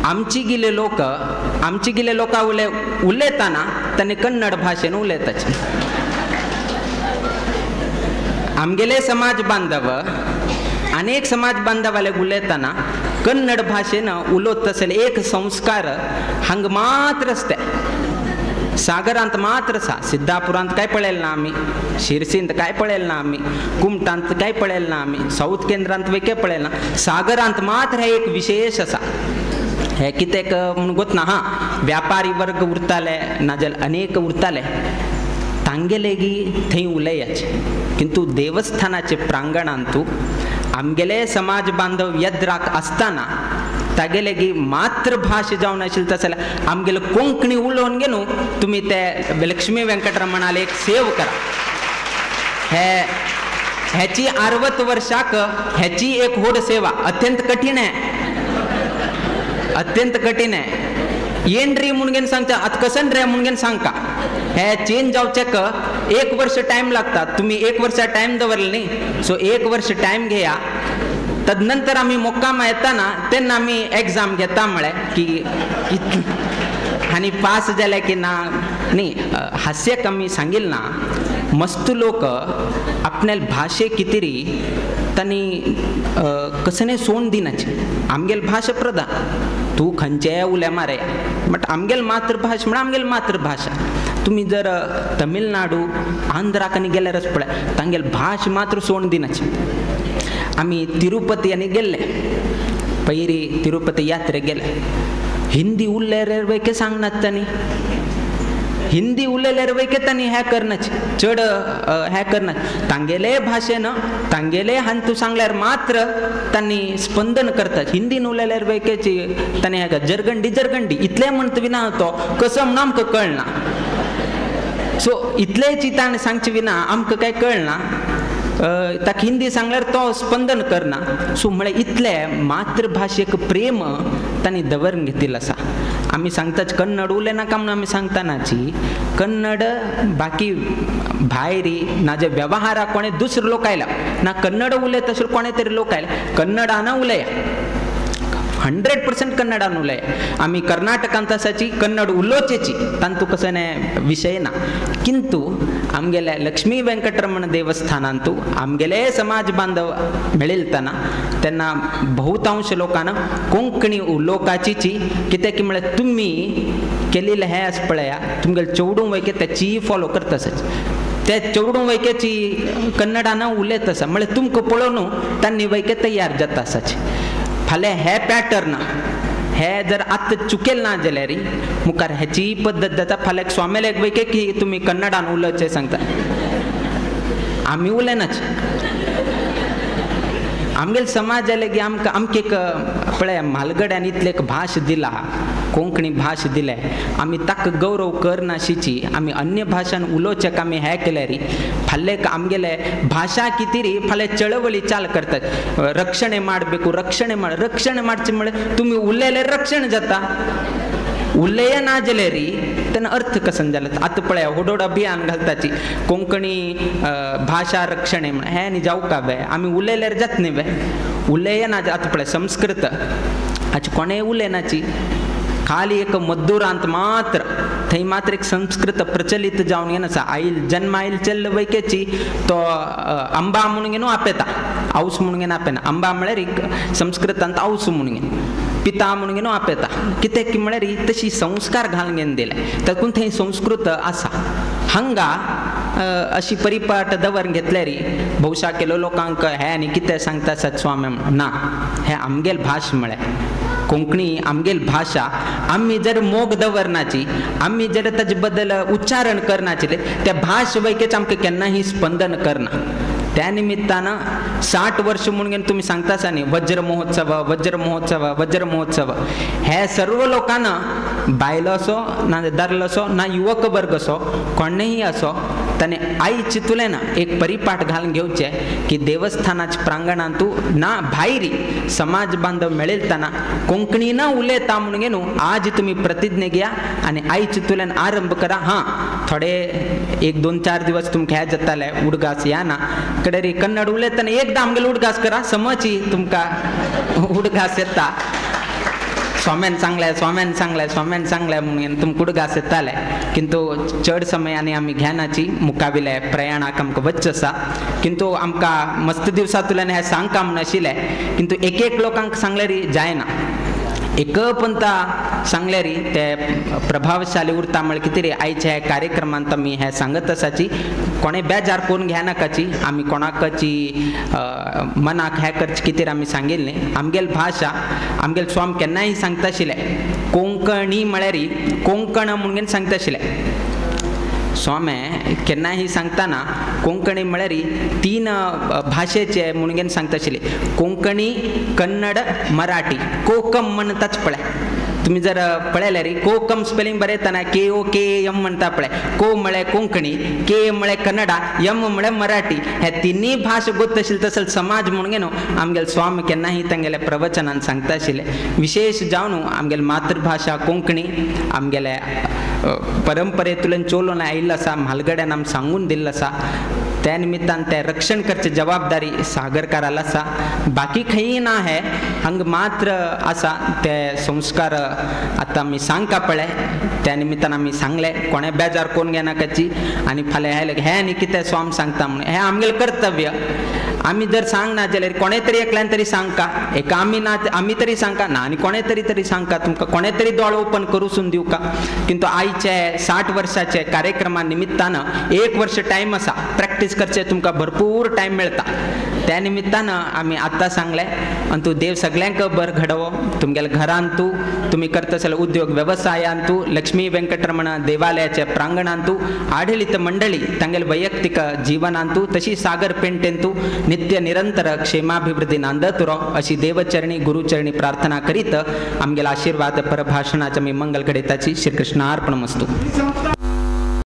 आमची गेले लोक आमची गेले लोकां उलयतना तांणी कन्नड भाशेन उलयताचे. आमगेले समाज बांधव अनेक समाज बांधवाले उलयतना कन्नड भाशेन उलोत असेल एक संस्कार हांगा मात्र आसता, सागरांत मात्र आसा. सिद्धापुरांत काय पळयलें ना आमी, शिरसींत काय पळयलें ना आमी, कुमटांत काय पळयलें ना आमी, साऊथ केंद्रांत वेके पळयलें ना, सागरांत मात्र हे एक विशेष आसा. हे कितें म्हूण गोतना हां व्यापारी वर्ग उरताले नाजाल्यार अनेक उरताले तांगेलेगी थंय उलयाचे, किंतु देवस्थानाचे प्रांगणांतू आमगेले समाज बांधव यद्राक आसतना तागेलेगी मातृभाषा जावन आशिल्ली तशें जाल्यार आमगेले कोंकणी उलोवन घे न्हू तुमी ते लक्ष्मी वेंकटरमणाले एक सेव करा. हे ह्याची 60 वर्षाक ह्याची एक व्हड सेवा अत्यंत कठीण आहे, अत्यंत कठीण आहे. येन रे म्हणून सांगता आतां कसन रे म्हणून सांगता हे चेंज जावचेक 1 वर्ष टायम लागता. तुमी 1 वर्सा टायम दवरले न्ही, सो 1 वर्ष टायम घेया, तदनंतर आमी मोक्कामा येताना तेन्ना आमी एग्जाम घेता म्हळें की आनी पास जाले की ना. न्ही हास्यक आमी सांगिल ना, मस्त लोक आपल्या भाशे कितें तांणी कसने सोड दिनाचे. आमगेल भाशा प्रधान, तूं खंयचेय उलय मारे बट आमगेल मातृभाशा म्हळ्यार आमगेल मातृभाशा. तुमी जर तमिळनाडू आंध्राक आनी गेल्यारच पळय तांगेल भाश मात्र सोड दिनाचे. आमी तिरुपती आनी गेल्ले पयरी तिरुपती यात्रेक गेले, हिंदी उलयल्यार वयके सांगनात तांणी, हिंदी उलयल्यार वयके तांणी हें करनाचे चड हें करना, तांगेले भाशेन तांगेले हांतू सांगल्यार मात्र तांणी स्पंदन करतात. हिंदीन उलयल्यार वयकेची तांणी हें जरगंडी जरगंडी इतलें म्हणटा विना तो कसो म्हणून आमकां कळना. सो इतलेंच ताणें सांगचें विना आमकां कांय कळना, ताका हिंदी सांगल्यार तो स्पंदन करना. सो म्हळ्यार इतलें मातृभाशेक प्रेम तांणी दवरून घेतिल्लें आसा. आमी सांगताच कन्नड उलयनाका म्हणून आमी सांगतानाची कन्नड बाकी भायरी ना जे व्यवहाराक कोणें दुसरो लोक आयला ना कन्नड उलयता आशिल्लो कोणें तरी लोक आयला कन्नडान उलया, 100% कन्नडान उलया. आमी कर्नाटकांत आसाची कन्नड उलोवचेची तांतू कसो विशय ना, किंतु आमगेल्या लक्ष्मी वेंकटरमण देवस्थानांतू आमगेले समाज बांधव मेळिल्तना तेन्ना बहुतांश लोकांना कोंकणी उलोवपाचीची कित्याक की म्हळ्यार तुमी केलेलें हें आसा पळया तुमगेले चेडूं वयके तेचीय फॉलो करता आसाची, ते चेडूं वयकेची कन्नडान उलयत आसा म्हळ्यार तुमकां पळोवन तांणी वयके तयार जाता आसाची. फाल्यां हे पॅटर्न हे जर आतां चुकेल ना जाल्यार मुखार हेची पद्दत जाता. फाल्यां स्वामेल्याक वयके की तुमी कन्नडान उलोवचें सांगता, आमी उलयनाच. आमगेले समाज जाले की आमकां आमकां एक पळय म्हालगड्यान इतलें एक भाश दिला, कोंकणी भाश दिले, आमी ताका गौरव करनाशिची आमी अन्य भाशान उलोवचें आमी हें केल्यार फाल्यां आमगेले भाशा कितें फाल्यां चळवळी चाल करतात. रक्षणे ಮಾಡಬೇಕು रक्षणे माड रक्षणे मारचें म्हळ्यार तुमी उलयल्यार रक्षण जाता, उलय ना जाल्यार तेन्ना अर्थ कसन जाला. आतां पळय होडोड अभियान घालताची कोंकणी भाशा रक्षणे म्हण हें न्ही जावं का बे, आमी उलयल्यार जात न्ही बे, उलय ना. आतां पळय संस्कृत आतां कोणें उलयनाची, खाली एक मद्दुरांत मात्र थंय मात्र एक संस्कृत प्रचलित जावन येना आसा. आयल जन्मायल चल्ल वैकेची तो अंबा म्हणून घेवन आपेता, औस म्हणून घेवन आपेना. अंबा म्हळ्यार एक संस्कृतांत औस म्हणून घेवन, पिता म्हणून घेवन आपेता. कित्याक की म्हळ्यार तशी संस्कार घालून घेवन दिले तातूंत थंय संस्कृत आसा. हांगा अशी परिपाठ दवर घेतल्यार भोवशा केलो लोकांक हें आनी कितें सांगता आसात स्वामी ना, हें आमगेल भाश म्हळ्यार कोंकणी आमगेल भाशा. आमी जर मोग दवरनाची, आमी जर ताजे बद्दल उच्चारण करनाची त्या भाश वैकेच आमकां केन्नाही स्पंदन करना. त्या निमित्तान 60 वर्ष म्हणून तुमी सांगता आसा न्ही वज्र महोत्सव वज्र महोत्सव वज्र महोत्सव, हे सर्व लोकांना बायलो असो ना दादलो असो ना युवक वर्ग असो कोणूय असो ताणें आई चिंतलें ना एक परिपाठ घालून घेवचें की देवस्थानाच्या प्रांगणांतू ना भायरी समाज बांधव मेळयतना कोंकणी न उलयता म्हणून न्हू आज तुमी प्रतिज्ञा घ्या आनी आई चिंतुल्यान आरंभ करा. हां थोडे 1 2 4 दिवस तुमकां हें जाताले उडगास या ना कडे कन्नड उलयतना एकदां आमगेलो उडगास करा समजी तुमकां उडगास येता. स्वाम्यान सांगले स्वाम्यान सांगले स्वाम्यान सांगले म्हणून तुम कुडगास येताले किंतु चड समय आनी आमी ज्ञानाची मुकाविले प्रयाणाक आमकां वच्च आसा किंतु आमकां मस्त दिवसांतल्यान हें सांगका म्हूण आशिल्लें किंतु एक एक लोकांक सांगल्यार जायना एक पंता सांगल्यार ते प्रभावशाली उरता म्हळ्यार कितें रे आयच्या ह्या कार्यक्रमांत आमी हें सांगत आसाची कोणें बेजार करून घेनाकाची आमी कोणाकची मनाक हें करचें कितें आमी सांगिल्लें आमगेल भाशा आमगेल स्वाम केन्नाय सांगता आशिल्लें कोंकणी म्हळ्यार कोंकण म्हणून सांगता आशिल्लें स्वामे केन्नाय सांगतना कोंकणी म्हळ्यार तीन भाशेचे म्हणून सांगता आशिल्ले कोंकणी कन्नड मराठी कोकम म्हणटाच पळय तुमी जर पळयल्यार कोकम स्पेलिंग बरयतना के ओ के एम म्हणटा पळय को म्हळ्यार कोंकणी के म्हळ्यार कन्नडा एम म्हळ्यार मराठी हे तिनूय भाश गोत आशिल्ले तसो समाज म्हणून न्हू आमगेले स्वामी केन्नाय तांगेल्या प्रवचनान सांगता आशिल्ले विशेष जावन आमगेले मातृभाशा कोंकणी आमगेले परंपरेंतल्यान चलोवन आयिल्लो आसा म्हालगड्यान आमी सांगून दिल्लो आसा त्या निमित्तान ते रक्षण करची जबाबदारी सागरकाराला आसा बाकी खंय ना हे हांगा मात्र आसा ते संस्कार आतां आमी सांगका पळय त्या निमित्तान आमी सांगले कोणें बेजार करून घेनाकाची आनी फाल्यां हे हें आनी कितें स्वाम सांगता म्हणून हें आमगेलें कर्तव्य आमी जर सांगना जाल्यार कोणें तरी एकल्यान तरी सांगका एका आमी ना आमी तरी सांगका ना आनी कोणें तरी तरी सांगका तुमकां कोणें तरी दोळो ओपन करूसून दिवका किंतु आयचे 60 वर्साचे कार्यक्रमा निमित्तान एक वर्स टायम आसा प्रॅक्टीस करचे तुमकां भरपूर टायम मेळटा त्या निमित्तान आमी आत्तां सांगलें आनी तूं देव सगळ्यांक बरें घडोवो तुमगेल्या घरांत तूं तुमी करता जाल्यार उद्योग वेवसायांत तूं लक्ष्मी वेंकटरमण देवालयाच्या प्रांगणांत तूं आडळीत मंडळी तांगेले वैयक्तीक जिवनांत तूं तशी सागर पेंटेन तूं नित्य निरंतर क्षेमाभिवृद्धी नांदत उरो अशी देवचरणी गुरुचरणी प्रार्थना करीत आमगेला आशीर्वाद परभाषणाच्या मी मंगल घडयताची श्रीकृष्णार्पणमस्तु.